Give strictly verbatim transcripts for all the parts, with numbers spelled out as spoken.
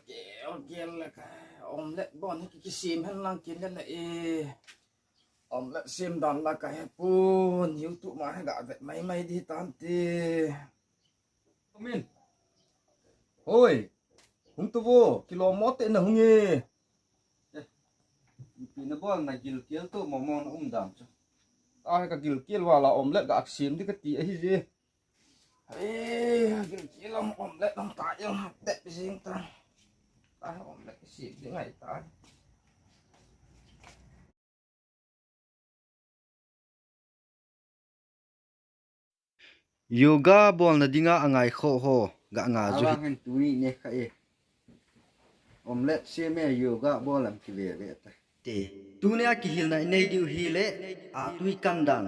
Gel, gel le ka. Omelette bon hi ki, kisem hen lang kin le e. Omelette sem dan la ka he pun. YouTube ma he ga vet mai mai di tan ti. Amin. Hoi. Hung tu vo, kilom mo te na hung e. Eh, ipi na bol na gilkel tu mo mo na um dam chu. Ai ka gilkel vala omelette ga aksem di ka ti ahi je. Eh, gilkel lam omelette lam ta yang te jing ta. Ta omelette sem di ngai ta. Yoga bolna dinga angaikhoh ho, ga nga ju hi. Alang hin tuni ne kha e. Omelette sem e yoga bol lam kive ve ta. Te. Tunia kihilna inei diu hile, ahtui kan dan.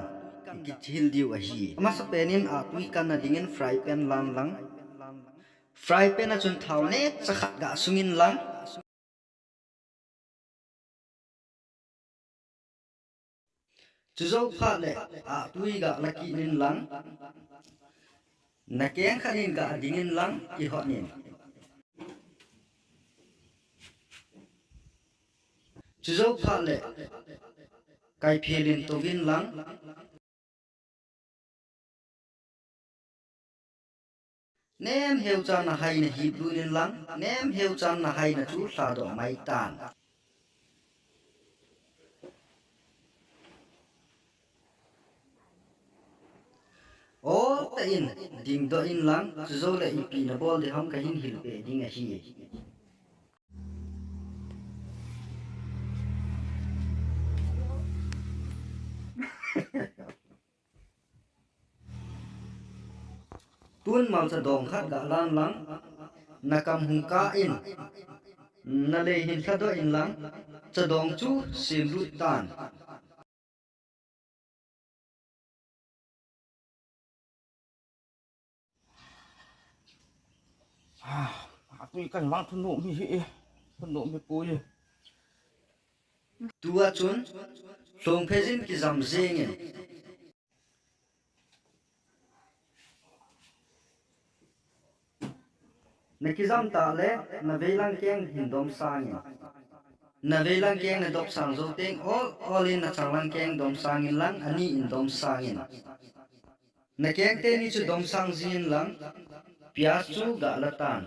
Kihil diu ahi. Amasapen in ahtui kanna dingin fry pan lan lang. Fry pan a chun thao neocha khat ga sung in lang. Chujou phat le, ahtui ga la kit in lang. Na keng khat in ga ding in lang, kihot in. Chujou phat le, kaiphel in tou in lang. Nemheu chan na hai na hip lut in lang, nemheu chan na hai na chu lhadoh mai tan. Ol tah in dingdoh in lang, chujou le ipi na bol ding ham kahin hilpeh ding ahi. Tun malcha dong khat ga lan lang, na kam hung kah in, na lei hin lhadoh in lang, cha dong chu sem lut tan. Ah, ahtui kan lang thunom hi hi e, thunom hi poi e. Tua chun, lhong phei jin kijam jeng in. Na kijam tah le, na veilang keng hin dom sang in. Na veilang keng na dom sang jou teng, ol ol in na changlang keng dom sang in lang, ani in dom sang in. Na keng teni chu dom sang jin lang, piaz chu ga la tan.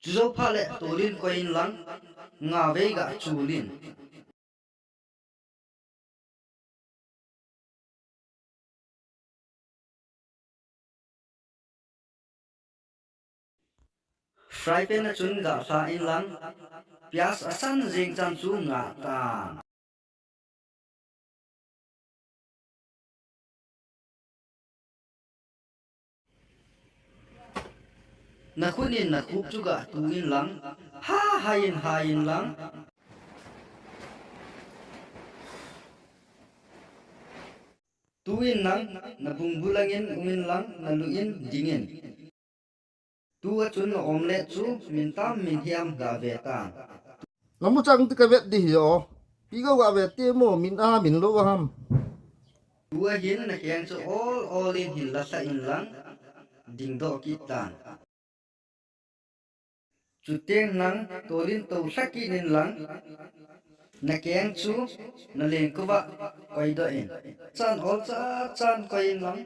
Chujou phat le tolin koi in lang, nga vei ga chul in. Fry pan a chun ga lha in lang, piaz asan jeng chan chu nga tan. Na khut in na khup chu ga tu in lang, ha hai in hai in lang. Tu in lang, na bungbu lang in um in lang, na lu in ding in. Tua chun na omelette chu min tam min hiam ga ve tan. Na mu chang ti ka vet di hi o. Pi ga ga vet ti mo min a min lo ham. Tua hin na keng chu ol ol in hin la sa in lang dingdoh kit tan. Chuteng nang tolin tou lha kit in lang, na keng chu na lengkova koi doh in. Chan ol cha chan koi in lang,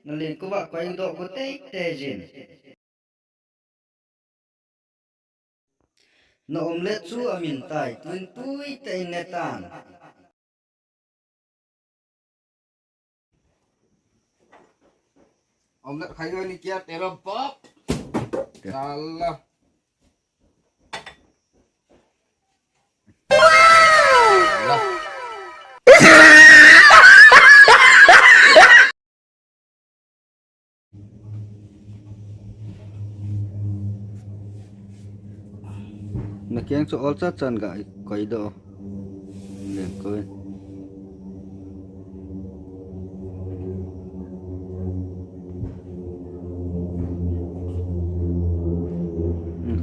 na lengkova koi doh ko tei tei jin. Na omelette chu amin tai, tun tui tei ne tan. Omelette khai ni kia tera bap. Salah. Na keng chu ol cha chan ga koi doh. Leng koi.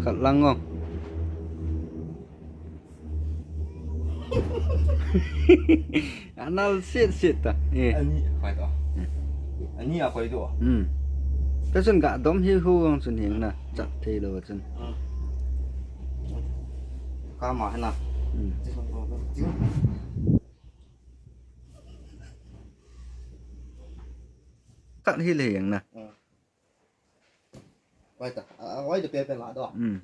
Khat lang o. Anal sit sit ta. Eh. Ani, koi to. Ani a koi to. Hmm. Ka chun ga dom hi hu ang chun hing na. Chat thei lo chun. Ka ma na. Hmm. Kat hi le yang na. Koi ta. A, koi to pe pe la do. Hmm.